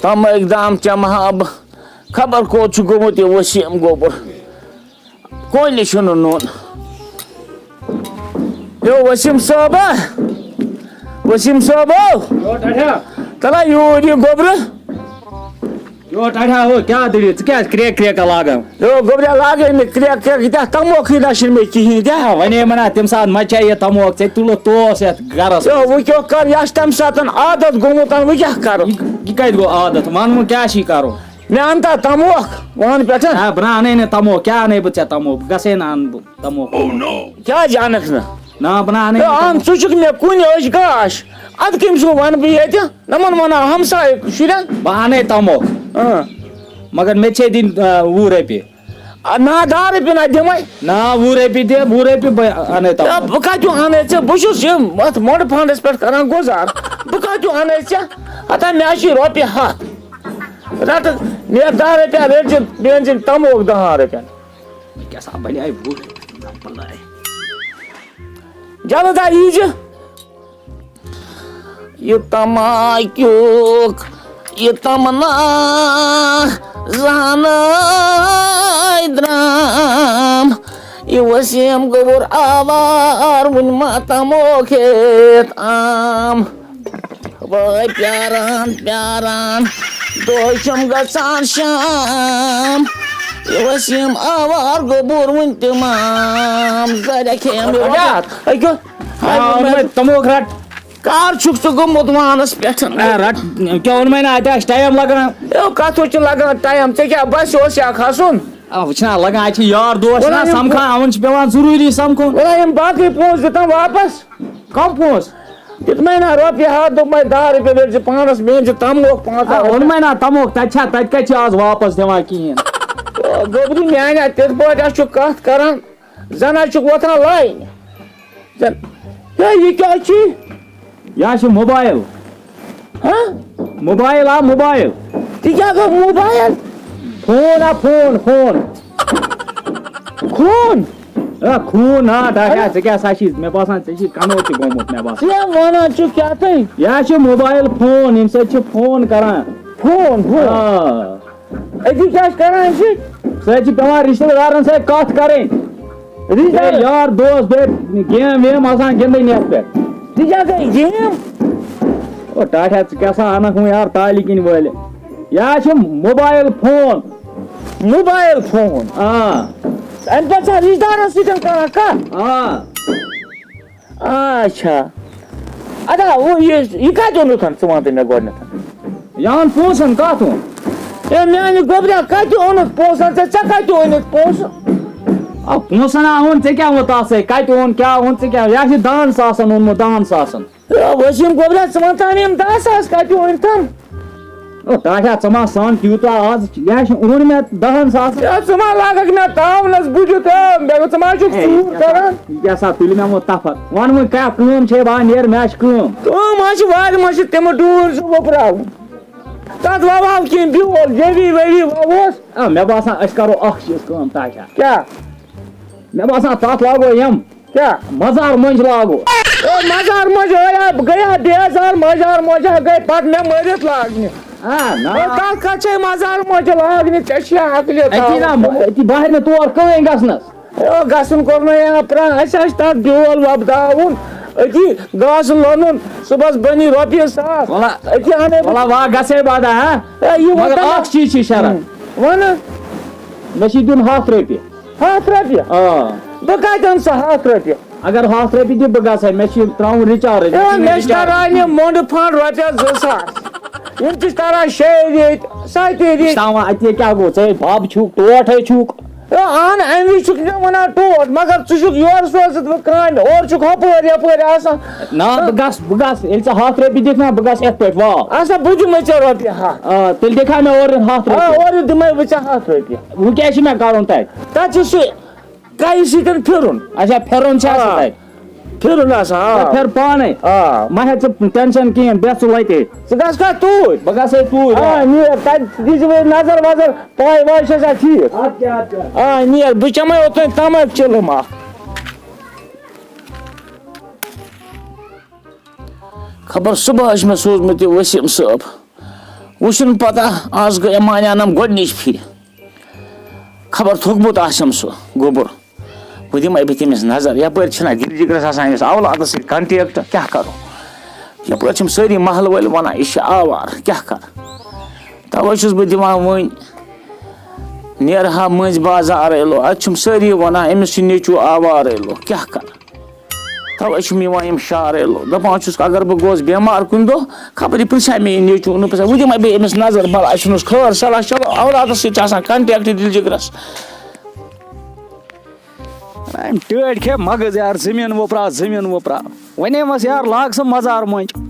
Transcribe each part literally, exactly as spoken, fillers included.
تَمہِ اقدام چمہٕ ہا بہٕ۔ خبر کوٚت چھُ گوٚمُت یہِ وسیٖم گوٚبُر۔ کۄلہِ چھُنہٕ نوٚن۔ یو وسیٖم صٲبا، وسیٖم صٲبو، یور ٹاٹھا۔ تَلہ یوٗرۍ یہِ گوٚبرٕ۔ یور ٹاٹھا ہو، کیٛاہ دٔلیٖل؟ ژٕ کیٛازِ کرٛیک کرٛیکہ لاگان؟ یو گوٚبریا، لاگے نہٕ کرٛیک کرٛیک، یہِ تہِ تَموکھٕے نہ چھُنہٕ مےٚ کِہیٖنۍ تہِ۔ آ، وَنے مےٚ نا، تَمہِ ساتہٕ مَچے یہِ تَموکھ، ژےٚ تُلُتھ توس یَتھ گَرَس۔ یو، وۄنۍ کیٛاہ کَرٕ، یہِ آسہِ تَمہِ ساتہٕ عادت گوٚمُت، وۄنۍ کیٛاہ کَرٕ؟ یہِ، یہِ کَتہِ گوٚو عادت؟ وَن وۄنۍ کیٛاہ چھُے کَرُن؟ مےٚ اَن تا تَموکھ وُہَن پٮ۪ٹھ۔ آ، بہٕ نہ اَنَے نہٕ تَموکھ، کیٛاہ اَنَے بہٕ ژےٚ تَموکھ؟ بہٕ گژھے نہٕ اَنہٕ بہٕ تَموکھ۔ کیٛازِ اَنَکھ نہٕ؟ نہ، بہٕ نہ اَنَے ہے، نہٕ اَن، تَموکھ۔ ژٕ چھُکھ مےٚ کُنہِ أچھ گاش۔ اَدٕ کٔمِس وَنہٕ بہٕ ییٚتہِ؟ نَمَن وَنہٕ ہا ہمسایہِ شُرٮ۪ن۔ بہٕ اَنَے تَموکھ۔ اۭں۔ مگر مےٚ ژھے دِنۍ، آ، وُہ رۄپیہِ۔ آ، نہ، دَہ رۄپیہِ نہ دِمَے۔ نہ، وُہ رۄپیہِ دِ، وُہ رۄپیہِ بہٕ اَنَے تَموکھ۔ ہے، بہٕ کَتہِ اَنَے ژےٚ؟ بہٕ چھُس یِم اَتھ مۄنٛڈٕ فنٛڈَس پٮ۪ٹھ کَران گُزار۔ بہٕ کَتہِ اَنَے ژےٚ؟ ہتا مےٚ چھِ رۄپیہِ ہَتھ۔ رَٹہٕ، نیر دَہ رۄپیہِ، رٔٹۍ زِ، بیٚیہِ أنۍ زِ تَموکھ دَہَن رۄپیَن۔ کیٛاہ سا بَنیٛاے وُہ رۄپیہِ؟ بَناے۔ جلد آ ییٖزِ۔ یہِ تَماکیُک، یہِ تَمنا زانَے درٛام۔ یہِ وسیٖم گوٚبُر آوار، وُنہِ ما تَموکھ ہیٚتھ عام۔ وٲے پیاران پیاران، دۄہے چھُم گژھان شام۔ یہِ وسیٖم آوار گوٚبُر وُنہِ تہِ مام۔ زَریا کھیٚیَم یہِ اچھا۔ وقت۔ أکیٛاہ، ہاے، آ، ووٚن مےٚ، وۄنۍ تَموکھ رَٹ۔ کر چھُکھ ژٕ گوٚمُت وانَس پٮ۪ٹھ؟ آ، رَٹ، کیٛاہ ووٚن مےٚ نا، اَتہِ آسہِ ٹایم لَگان۔ ہے، کَتھ چھُ لَگان ٹایم؟ ژےٚ کیٛاہ بَسہِ اوس یا کھَسُن؟ آ، وٕچھ نا، لَگان، اَتہِ چھِ یار دوس وَلہٕ نا یِم سَمکھان، یِمَن چھِ پٮ۪وان ضروٗری سَمکھُن۔ وَلہٕ یِم باقٕے پونٛسہٕ دِتَم واپَس۔ کَم پونٛسہٕ؟ دیُتمَے نا رۄپیہِ ہَتھ، دوٚپمَے دَہ رۄپیہِ رٔٹۍ زِ پانَس، مےٚ أنۍ زِ تَموکھ پانٛژھ آ، ہَتھ۔ ووٚنمَے نا تَموکھ، تَتہِ چھا، تَتہِ کَتہِ چھِ آز واپَس دِوان کِہیٖنۍ؟ او، گوٚبری میٛانہِ، تِتھ پٲٹھۍ ہا چھُ کَتھ کَران، زَن ہا چھُکھ وۄتھان لایِنہِ۔ زَن، ہے، یہِ کیٛاہ چھُے؟ یہِ ہا چھُ موبایِل۔ ہہ؟ موبایِل ہا، موبایِل۔ تہِ کیٛاہ گوٚو موبایِل؟ فون ہا، فون، فون۔ خوٗن؟ آ، خوٗن، آ، ٹاٹھا، اَدٕ؟ ژےٚ کیٛاہ سا چھُے؟ مےٚ باسان، ژےٚ چھُے کَنو تہِ گوٚمُت، مےٚ باسان۔ ژٕ کیٛاہ وَنان چھُکھ، کیٛاہ تام؟ یہِ ہا چھُ موبایِل فون، ییٚمہِ سۭتۍ چھِ فون کَران۔ Phone, phone. آ۔ أتی کیٛاہ چھِ کَران أسۍ؟ سُہ حظ چھِ پٮ۪وان رِشتہٕ دارَن سۭتۍ کَتھ کَرٕنۍ۔ رِشتہٕ دار؟ بیٚیہِ یار دوس، بیٚیہِ گیم ویم آسان گِنٛدٕنۍ یَتھ پٮ۪ٹھ۔ تہِ کیٛاہ گٔے گیم؟ او ٹاٹھا، ژٕ کیٛاہ سا اَنَکھ وۄنۍ یار تالہِ کِنۍ وٲلِتھ؟ یہِ حظ چھُ موبایِل فون۔ Mobile phone? آ۔ اَمہِ پٮ۪ٹھ چھا رِشتہٕ دارَن سۭتۍ کَران کَتھ؟ آ۔ اچھا۔ ادا، ہُہ، یہِ، یہِ کَتہِ اوٚنُتھ ژٕ وَن تہٕ مےٚ گۄڈٕنٮ۪تھ؟ یہِ اوٚن پونٛسَن، کَتھ اوٚن؟ ہے، میٛانہِ گوٚبریا، کَتہِ اوٚنُتھ پونٛسَن؟ ژےٚ، ژےٚ کَتہِ اوٚنُتھ پونٛسہٕ؟ آ، پونٛسَن ہا اوٚن، ژےٚ کیٛاہ ووٚن تَتھ سۭتۍ؟ کَتہِ اوٚن، کیٛاہ اوٚن، ژےٚ کیٛاہ؟ یہِ ہا چھِ دَہَن ساسَن اوٚنمُت، دَہَن ساسَن۔ ہے، وسیٖم گوٚبریا، ژٕ وَن تہٕ مےٚ یِم دَہ ساس کَتہِ اوٚنتھَن؟ او ٹاٹھا، ژٕ ما سَن تیوٗتاہ آز، یہِ ہا چھُ اوٚن مےٚ دَہَن ساسَن۔ ہے، ژٕ ما لاگَکھ مےٚ تاونَس بٕتھِ تہٕ مےٚ، ژٕ ما چھُکھ ہے، ژوٗر یہِ کیٛاہ سا، کَران؟ یہِ کیٛاہ سا تُلہِ مےٚ وۄنۍ تَفر؟ وَن وۄنۍ کیٛاہ کٲم چھے، بہٕ ہا نیرٕ، مےٚ ہا چھِ کٲم۔ کٲم حظ چھِ وارِ منٛز چھِ تِمہٕ ڈوٗرۍ زٕ وۄپراوٕنۍ۔ تَتھ وَوہو کینٛہہ بیول، جیٚوی ویٚوی وَوہوس۔ آ، مےٚ باسان أسۍ کَرو اَکھ چیٖز کٲم، ٹاٹھا۔ کیٛاہ؟ مےٚ باسان تَتھ لاگو یِم کیٛاہ؟ مزار مۄنجہِ لاگو۔ او، مزار مۄنجہِ، ہے، بہٕ گٔیا بیزار، مزار مۄنجہِ ہا گٔے پتہٕ مےٚ مٔرِتھ لاگنہِ۔ آ، نا۔ او، تَتھ کَتھ چھے مزار مۄنجہِ لاگنہِ؟ ژےٚ چھِی عقلہِ أتی نا، تاوَن۔ أتی بہر نہٕ تور کٕہٕنۍ گژھنَس۔ او، گژھُن کوٚر نہٕ یا پرٛا-، اَسہِ آسہِ تَتھ بیول وۄپداوُن، أتی گاسہٕ لونُن، صُبحَس بَنی رۄپیہِ ساس۔ وَلہ، أتی اَنَے بہٕ۔ وَلہ، وا گژھے بَدا، ہا؟ ہے، یہِ وَن مگر تَمام۔ اَکھ چیٖز چھِ شرط۔ وَنہٕ۔ مےٚ چھِ دیُن ہَتھ رۄپیہِ۔ ہَتھ رۄپیہِ؟ آ۔ بہٕ کَتہِ اَنہٕ سُہ ہَتھ رۄپیہِ؟ اگر ہَتھ رۄپیہِ دِ، بہٕ گژھٕ، مےٚ چھِ ترٛاوُن recharge، ہے، مےٚ چھِ مےٚ چھِ recharge۔ تران یہِ مۄنٛڈٕ فنٛڈ رۄپیَس زٕ ساس۔ یِم تہِ چھِ تران شیٚیہِ ریٚتۍ، سَتہِ یہِ چھِ ریٚتۍ۔ تھاوان اَتہِ یہِ کیٛاہ گوٚو؟ ژےٚ بَب چھُکھ، ٹوٹھ ہے چھُکھ۔ ہے، اَہَن، اَمہِ وِزِ چھُکھ مےٚ وَنان ٹوٹھ، مگر ژٕ چھُکھ یورٕ سوزُتھ وۄنۍ کامہِ، اورٕ چھُکھ ہُپٲرۍ یَپٲرۍ آسان۔ نہ، بہٕ گژھٕ، بہٕ گژھٕ، ییٚلہِ ژےٚ ہَتھ رۄپیہِ دِکھ نا، بہٕ گژھٕ یِتھ پٲٹھۍ، واو۔ اَسا، بہٕ دِمَے ژےٚ رۄپیہِ ہَتھ۔ آ، تیٚلہِ دِکھ ہا مےٚ اورٕ یِتھ ہَتھ آ، رۄپیہِ۔ اورٕ دِمَے بہٕ ژےٚ ہَتھ رۄپیہِ۔ وۄنۍ کیٛاہ چھُ مےٚ کَرُن تَتہِ؟ تَتہِ چھُ سُہ کَیہِ سۭتۍ پھِرُن۔ اچھا، پھِرُن چھا سُہ آ۔ تَتہِ؟ پھِرُن آسان، آ۔ بہٕ پھِرٕ پانَے۔ آ۔ مہ ہےٚ ژٕ tension کِہیٖنۍ، بیٚہہ ژٕ وَتے۔ ژٕ گژھ کھا توٗرۍ؟ بہٕ گژھٕ ہے توٗرۍ، آ، آ۔ نیر، تَتہِ دیٖزِ وۄنۍ نظر وَظر، پَے وَے چھےٚ سا ٹھیٖک؟ اَدٕ کیٛاہ، اَدٕ کیٛاہ۔ آ، نیر، بہٕ چَمَے اوٚتام تَماکھ چِلٕم اَکھ۔ خبر صُبحَس چھُ مےٚ سوٗزمُت یہِ ؤسیٖم صٲب۔ وۄنۍ چھُنہٕ پتہ، آز گٔے مانیٛانم گۄڈٕنِچ پھِرِ۔ خبر تھوٚکمُت آسٮ۪م سُہ گوٚبُر۔ وۄنۍ دِمَے بہٕ تٔمِس نظر، یَپٲرۍ چھِنہ دِل جِگرَس آسان أمِس اولادَس سۭتۍ contact، کیٛاہ کَرو؟ یَپٲرۍ چھِم سٲری محلہٕ وٲلۍ وَنان، یہِ چھِ آوارٕ، کیٛاہ کَرٕ؟ تَوَے چھُس بہٕ دِوان وۄنۍ، نیرٕ ہا مٔنٛزۍ بازارَے لو، اَتہِ چھِم سٲری وَنان، أمِس چھُ نیٚچوٗ آوارَے لو، کیٛاہ کَرٕ؟ تَوَے چھُم یِوان یِم شعرَے لو، دَپان چھُس، اگر بہٕ گوس بٮ۪مار کُنہِ دۄہ، خبر یہِ پرٛژھِ ہا مےٚ یہِ نیٚچوٗ، نہٕ پرٛژھِ ہا، وۄنۍ دِمَے بہٕ أمِس نظر، بَلاے چھُنَس خٲر صلاح، چلو، اولادَس سۭتۍ چھِ آسان contact دِل جِگرَس۔ أمۍ ٹٲٹۍ کھے مغز یار، زٔمیٖن وۄپراو، زٔمیٖن وۄپراو۔ وَنے مَس یار، لاگ سا مَزار مۄنٛجہِ۔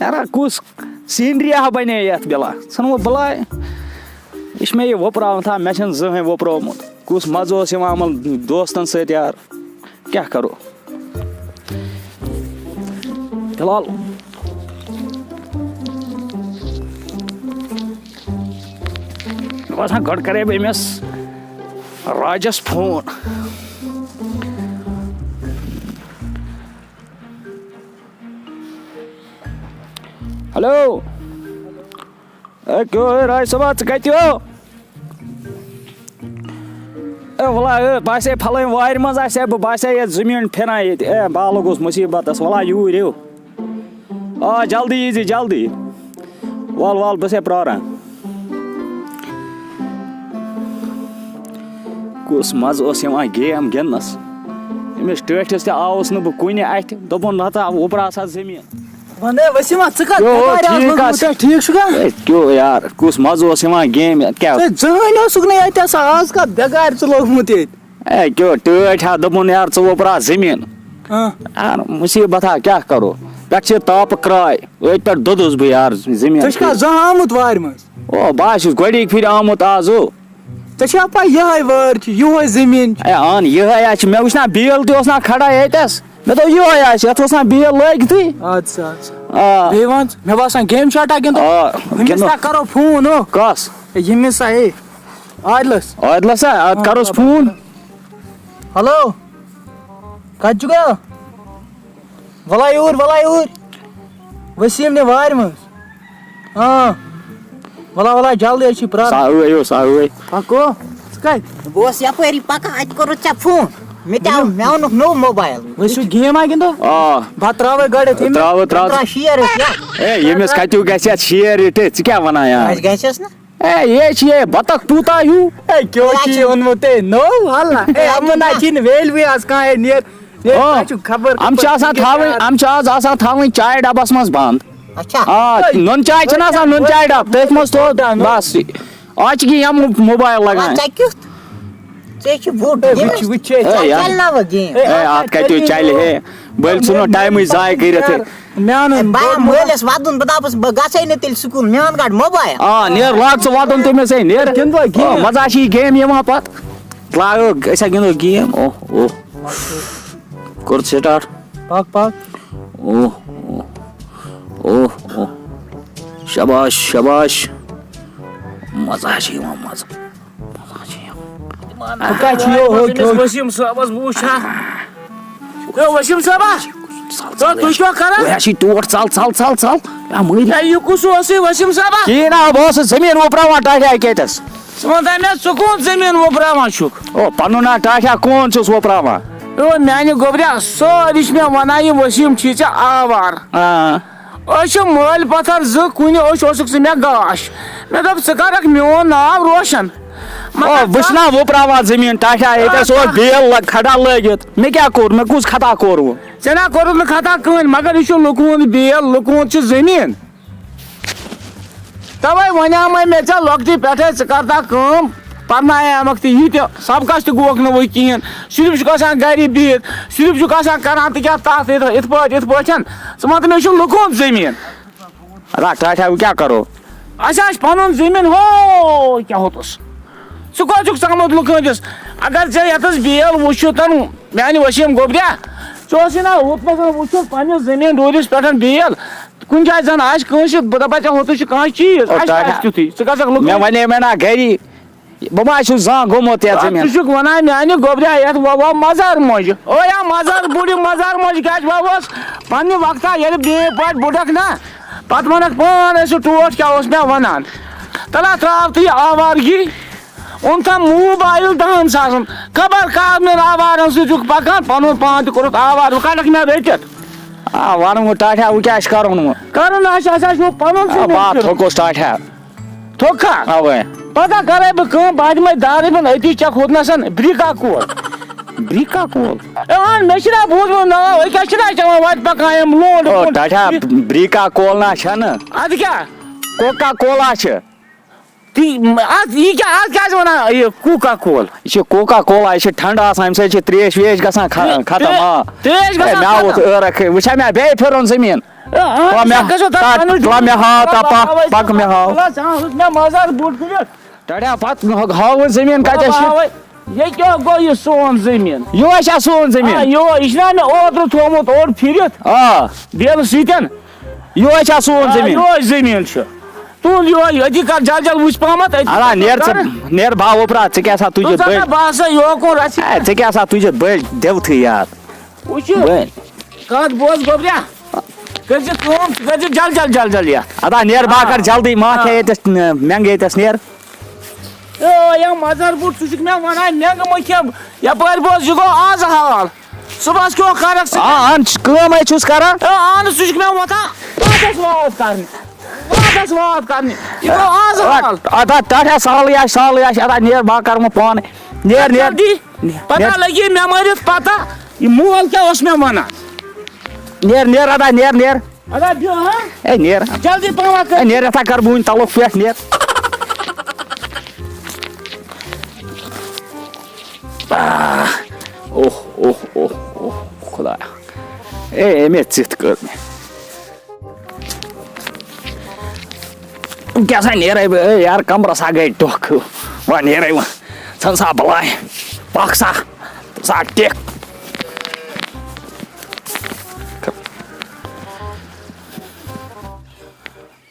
یارا، کُس scenery ہا بَنے یَتھ بِلا؟ ژھٕن وۄنۍ بَلاے۔ یہِ چھُ مےٚ یہِ وۄپراوُن تھا، مےٚ چھُنہٕ زٕہٕنۍ وۄپرومُت۔ کُس مَزٕ اوس یِوان یِمَن دوستَن سۭتۍ یار۔ کیٛاہ کَرو؟ فِلحال مےٚ باسان، گۄڈٕ کَرے بہٕ أمِس راجَس فون۔ ہیلو۔ اے، کیٛاہ، اے، راج صٲبا، ژٕ کَتہِ ہو؟ اے، وَلا، اے، بہٕ آسے پھلٲنۍ وارِ منٛز، آسے بہٕ، بہٕ آسے یَتھ زٔمیٖن پھِران ییٚتہِ۔ اے، بالہٕ گوٚژھ مُصیٖبتَس، وَلا، یوٗرۍ یِو۔ آ، جلدی ییٖزِ، جلدی۔ وَل، وَل، بہٕ چھُسے پرٛاران۔ کُس مَزٕ اوس یِوان game گِنٛدنَس۔ أمِس ٹٲٹھِس تہِ آوُس نہٕ بہٕ کُنہِ اَتھِ، دوٚپُن، نَتہٕ وُپرٕ آسہٕ ہا زٔمیٖن۔ وَن ہے وسیٖما، ژٕ کَتھ یو، بیٚکارِ آز ٹھیٖک لوٚگمُت ہا، یوٗتاہ؟ ٹھیٖک چھُکھا؟ ہے، کیٛو یار، کُس مَزٕ اوس یِوان game، کیٛاہ؟ ژٕ زٕہٕنۍ اوسُکھ نہٕ ییٚتہِ آسان، آز کَتھ بیٚکارِ ژٕ لوٚگمُت ییٚتہِ؟ ہے، کیٛو، ٹٲٹھۍ ہا دوٚپُن، یار، ژٕ وۄپراو زٔمیٖن۔ ہاں۔ یار، مُصیٖبت ہا، کیٛاہ کَرو؟ پٮ۪ٹھٕ چھِ تاپہٕ کرٛاے، أتھۍ پٮ۪ٹھ دوٚدُس بہٕ، یار، زٔمیٖن۔ ژےٚ چھُکھا زانٛہہ آمُت وارِ منٛز؟ او، بہٕ ہا چھُس گۄڈٕنِکۍ پھِرِ آمُت آز، او۔ ژےٚ چھےٚ پَے، یِہوٚے وٲر چھِ، یِہوٚے زٔمیٖن چھِ۔ اے، اَہَن، یِہوٚے ہا چھِ۔ مےٚ وٕچھ نا بیل تہِ اوس نا کھڑا ییٚتٮ۪س۔ مےٚ دوٚپ، یِہوٚے آسہِ، یَتھ اوس نا بیل لٲگتھٕے۔ اَدٕ سا، اَدٕ سا۔ آ۔ بیٚیہِ وَن ژٕ، مےٚ باسان game چھِ اَٹا گِنٛدُن۔ آ، ہُمِس گِنٛدو۔ سا کَرو فون، ہو۔ کَس؟ ہے، ییٚمِس سا، ہے، عادلَس۔ عادلَس ہا؟ اَدٕ آ، کَرُس آ۔ فون۔ ہیلو، کَتہِ چھُکھ؟ وَلا یوٗرۍ، وَلا یوٗرۍ۔ ؤسیٖم نہِ وارِ منٛز۔ آ۔ وَلا، وَلا، جلدی، أسۍ چھِ پرٛاران۔ سا ٲے، او، سا ٲے۔ پَکو۔ ژٕ کَتہِ؟ بہٕ اوسُس یَپٲری پَکان، اَتہِ کوٚرُتھ ژےٚ فون۔ مےٚ تہِ آو، مےٚ اوٚنُکھ نوٚو موبایِل۔ ؤسِو game ہا گِنٛدو؟ آ۔ بہٕ ترٛاوَے گۄڈٕ ییٚمِس۔ ترٛاوٕ، ترٛاوٕ۔ ترٛاو شیر أسۍ، یا۔ اے، ییٚمِس کَتیُک گژھِ اَتھ شیر یہِ تہِ، ژٕ کیٛاہ وَنان یار؟ اَسہِ گژھٮ۪س نہ۔ اے، یہِ چھِ یہِ بطخ پوٗتا ہیوٗ۔ اے، کیٛاہ چھِ اوٚنمُت ژےٚ نوٚو؟ اللہ۔ اے، یِمَن نہ چھِنہٕ value آز کانٛہہ، اے، نیر۔ اے، آ۔ تۄہہِ چھُو خبر یِم چھِ کَپٲرۍ آسان تھاوٕنۍ، یِم چھِ آز آسان تھاوٕنۍ چایہِ ڈَبَس منٛز بنٛد۔ اچھا۔ آ، نُن چاے چھِنہٕ آسان، نُن چاے ڈَبہٕ، تٔتھۍ منٛز تھوٚو بَس۔ آز چھِ یِم موبایِل لَگان۔ ژےٚ کیُتھ؟ ژےٚ چھِ بوٚڑ اے، game۔ وٕچھ، وٕچھ، اے، ژےٚ اَتھ چَلہِ نہ وۄنۍ game؟ اے، اَتھ کَتہِ چَلہِ ہے؟ بٔلۍ ژھٕنو timeٕے ضایع کٔرِتھ۔ میانن اے، بہٕ ہا مٲلِس وَدُن، بہٕ دَپَس، بہٕ گژھَے نہٕ تیٚلہِ سکوٗل، میون گاڈ موبایِل۔ آ، نیر، لاگ ژٕ وَدُن تٔمِس، ہے، نیر۔ گِنٛدوا آ، game؟ مَزٕ ہا چھِ یہِ game یِوان پَتہٕ۔ لاگو، أسۍ ہا گِنٛدو game۔ اوہ، اوہ۔ کوٚر start۔ پَک، پَک۔ اوہ، اوہ۔ اوہ، اوہ۔ شاباش، شاباش۔ مَزٕ ہا چھِ یِوان، مَزٕ۔ مَزٕ ہا چھِ یِوان۔ بہٕ کَتہِ چھُ یہِ؟ ہو، أمِس ہو۔ ؤسیٖم صٲبَس بہٕ وٕچھِ ہا۔ ہے، ؤسیٖم صٲبا۔ ژَل، ژَل، تُہۍ کیٛاہ کران؟ ہے، اَسہِ چھِ ٹوٹھ، ژَل، ژَل، ژَل، ژَل۔ ہے، مٲرِو۔ ہے، یہِ کُس اوسُے ؤسیٖم صٲبا؟ کِہیٖنۍ نہ، بہٕ اوسُس زٔمیٖن وۄپراوان ٹاٹھے کیتَس۔ ژٕ وَن تہٕ مےٚ، ژٕ کُن زٔمیٖن وۄپراوان چھُکھ؟ او، پَنُن ہا ٹاٹھا کون چھُس وۄپراوان؟ ہے، میٛانہِ گوٚبریا، سٲری چھِ مےٚ وَنان، یہِ ؤسیٖم چھی ژےٚ آوار۔ آ۔ أسۍ چھِ مٲلۍ پَتھر زٕ کُنہِ، أسۍ اوسُکھ ژٕ مےٚ گاش۔ مےٚ دوٚپ، ژٕ کَرَکھ میون ناو روشَن۔ مگر او، بہٕ چھُس نا وۄپراوان زٔمیٖن ٹاٹھا، ییٚتہِ ٲس اورٕ بیل لگ-، کھڑا لٲگِتھ۔ مےٚ کیٛاہ کوٚر؟ مےٚ کُس خطا کوٚر وۄنۍ؟ ژےٚ نا کوٚرُتھ نہٕ خطا کٕہٕنۍ، مگر یہِ چھُ لُکہٕ ہُنٛد بیل، لُکہٕ ہُنٛد چھُ زٔمیٖن۔ تَوَے وَنیٛامَے مےٚ ژےٚ لۄکٹہِ پٮ۪ٹھَے، ژٕ کَر تہٕ کٲم، پَرناونَے آمَکھ تہِ یہِ تہِ، سبقَس تہِ گوکھ نہٕ وۄنۍ کِہیٖنۍ۔ صرف چھُکھ آسان گَرِ بِہِتھ، صرف چھُکھ آسان کَران تہٕ کیٛاہ تَتھ یِتھ، یِتھ پٲٹھۍ، یِتھ پٲٹھۍ۔ ژٕ وَن تہٕ مےٚ، یہِ چھُ لُکہٕ ہُنٛد زٔمیٖن۔ رَٹھ، رَٹھ، وۄنۍ کیٛاہ کَرو؟ اَسہِ حظ چھِ پَنُن زٔمیٖن، ہو، کیٛاہ ہوٚتُس؟ ژٕ کوٚت چھُکھ ژامُت لُکہٕ ہٕنٛدِس؟ اگر ژےٚ یَتَس بیل وٕچھُتھ، میٛانہِ ؤسیٖم گوٚبریا، ژےٚ اوسُے نا ہُتھ پَتھ وٕچھُتھ پنٛنِس زٔمیٖن ڈوٗرِس پٮ۪ٹھ بیل؟ کُنہِ جایہِ زَن آسہِ کٲنٛسہِ، بہٕ دَپَے ژےٚ، ہوٚتُس چھُ کانٛہہ چیٖز، او، اَسہِ تۄہہِ آسہِ تیُتھُے۔ ژٕ کَتھ چھَکھ لُکہٕ مےٚ وَنے مےٚ نا گَری، بہٕ ما چھُس زانٛہہ گوٚمُت یَتھ آ، زٔمیٖن؟ ژٕ چھُکھ وَنان میٛانہِ گوٚبریا یَتھ وَوو مَزار مۄنٛجہِ۔ او یا مَزار بُڈِ مَزار مۄنٛجہِ کیٛازِ وَووس؟ پنٛنہِ وقتہ ییٚلہِ میٛٲنۍ پٲٹھۍ بُڈَکھ نا، پتہٕ ونکھ پانے سُہ ٹوٹھ کیٛاہ اوس مےٚ ونان۔ تلا تراو تہٕ یہِ آوارگی، اوٚن تھا موبایل دہن ساسن۔ خبر کر مےٚ آوارن سۭتۍ چھُکھ پکان، پنُن پان تہِ کوٚرُتھ آوار، وۄنۍ کڑکھ مےٚ رٔٹِتھ۔ آ، ونہٕ وۄنۍ ٹاٹھیا، وۄنۍ کیٛاہ چھِ کرُن وۄنۍ؟ کرُن آسہِ، اسہِ آسہِ وۄنۍ پنُن آ، زٔمیٖن باتھ کھیوٚن۔ تھوٚکُس ٹاٹھیا۔ تھوٚکھا؟ اوے۔ پتہ کرے بہٕ کٲم، بہٕ دِمے دارِ بن أتی چکھ ہُتنسن بریکا کول۔ بریکا کول؟ اے، اہن، مےٚ چھُنہ بوٗزمُت ناو، أکیٛاہ چھُنہ چٮ۪وان وتہِ پکان یِم لونڈ او، وونڈ؟ ٹاٹھیا، بریکا کول نہ چھنہٕ۔ ادٕ کیٛاہ؟ کوکا کولا چھِ۔ تی، اتھ، یہِ کیٛاہ، اتھ کیٛازِ ونان یہِ کوکا کول؟ یہِ چھِ کوکا کولا، یہِ چھِ ٹھنڈٕ آسان، امہِ سۭتۍ چھِ تریش ویش گژھان کھ-، ترے-، ختم، آ۔ تریش اے، گژھان مےٚ آو ختم۔ اتھ عٲرق، وٕچھا مےٚ بیٚیہِ پھِرُن زٔمیٖن۔ اے، اہن، تُلہ مےٚ، ژےٚ گژھو تتھ تُلہ، پنُن تُلہ مےٚ ہاو، تپا، پکھ مےٚ ہاو۔ ژٕ ہا ہیوٚت مےٚ مزار بوٚڑ کٔرِتھ۔ ٹاٹھیا، پتہٕ ہاوُن زٔمیٖن کتٮ۪س چھِ۔ بابا، یہِ کیٛاہ گوٚو یہِ سون زٔمیٖن؟ یِہوٚے چھا سون زٔمیٖن؟ آ، یِہوٚے، یہِ چھُنہ مےٚ اوترٕ تھوٚومُت اورٕ پھِرِتھ آ۔ بیلہٕ سۭتٮ۪ن؟ یِہوٚے چھا سون آ، زٔمیٖن؟ یِہوٚے زٔمیٖن چھُ۔ تُل یِہوٚے، أتی کر جل جل وٕچھ پہمتھ، أتی اَلا، کر نیر ژٕ، کر۔ نیر بہٕ ہاو اوٚپرا، ژٕ کیٛاہ سا تُل تُجِتھ ژٕ بٔلۍ؟ ژٕ بہٕ ہسا یوکُن رَژھِ۔ اے، ژٕ کیٛاہ سا تُجِتھ بٔلۍ دِوتھٕے یار۔ وٕچھِو، بٔلۍ۔ کَتھ بوز گوٚبریا، کٔرۍ زِ کٲم، ژٕ کٔرۍ زِ جل جل جل جل یَتھ۔ اَدا نیر بہٕ ہا آ۔ کر جلدی، ما آ۔ کھے ییٚتٮ۪س، مٮ۪نٛگہٕ ییٚتٮ۪س نیر۔ اے، یا مَزَر بوٚڑ، ژٕ چھُکھ مےٚ وَنان مٮ۪نٛگہٕ مہٕ کھٮ۪م، یَپٲرۍ بوز، یہِ گوٚو آز حال۔ صُبحَس کیٛاہ کَرَکھ ژٕ؟ آ، اَہَن چھُ کٲم ہے چھُس کران۔ اے، اَہَن ژٕ چھُکھ مےٚ وَتھان، وَتَس واتھ کَرنہِ، وَتَس واتھ کَرنہِ۔ یہِ گوٚو آز حال۔ اَدا ٹَٹھ ہے سہلٕے آسہِ، سہلٕے آسہِ، اَدا نیر بہٕ کَرٕ وۄنۍ پانَے۔ نیر، نیر۔ جلدی۔ نیر۔ پَتہ لَگہِ مےٚ مٲرِتھ پَتہ، یہِ مول کیٛاہ اوس مےٚ وَنان۔ نیر، نیر، اَدا نیر، نیر۔ ادا بیٚہہ ہا۔ اے، نیر۔ جلدی پہم کر۔ اے، نیر، یتھا کر بہٕ وُنہِ تلُک پٮ۪ٹھ، نیر۔ آہ، اوہ، اوہ، اوہ، اوہ، خدایا۔ اے، اے، مےٚ ژِتھ کٔر مےٚ۔ کیٛاہ سا نیرے بہٕ؟ اے، یار، کمرس ہا گٔے ڈۄکھ۔ وۄنۍ نیرے وۄنۍ۔ ژھٕن سا بلاے۔ پکھ سا۔ ژٕ ہا ٹیک۔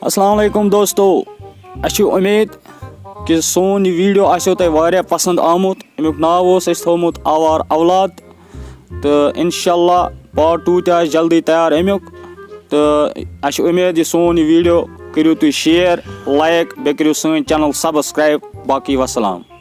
السلام علیکم دوستو، اَسہِ چھِ اُمید کہِ سون یہِ video آسیو تۄہہِ واریاہ پسنٛد آمُت۔ اَمیُک ناو اوس اَسہِ تھوٚومُت آوار اولاد، تہٕ انشاءاللہ part two تہِ آسہِ جلدی تیار اَمیُک۔ تہٕ اَسہِ چھِ اُمید یہِ سون یہِ video کٔرِو تُہۍ share، like، بیٚیہِ کٔرِو سٲنۍ channel subscribe۔ باقٕے وسلام۔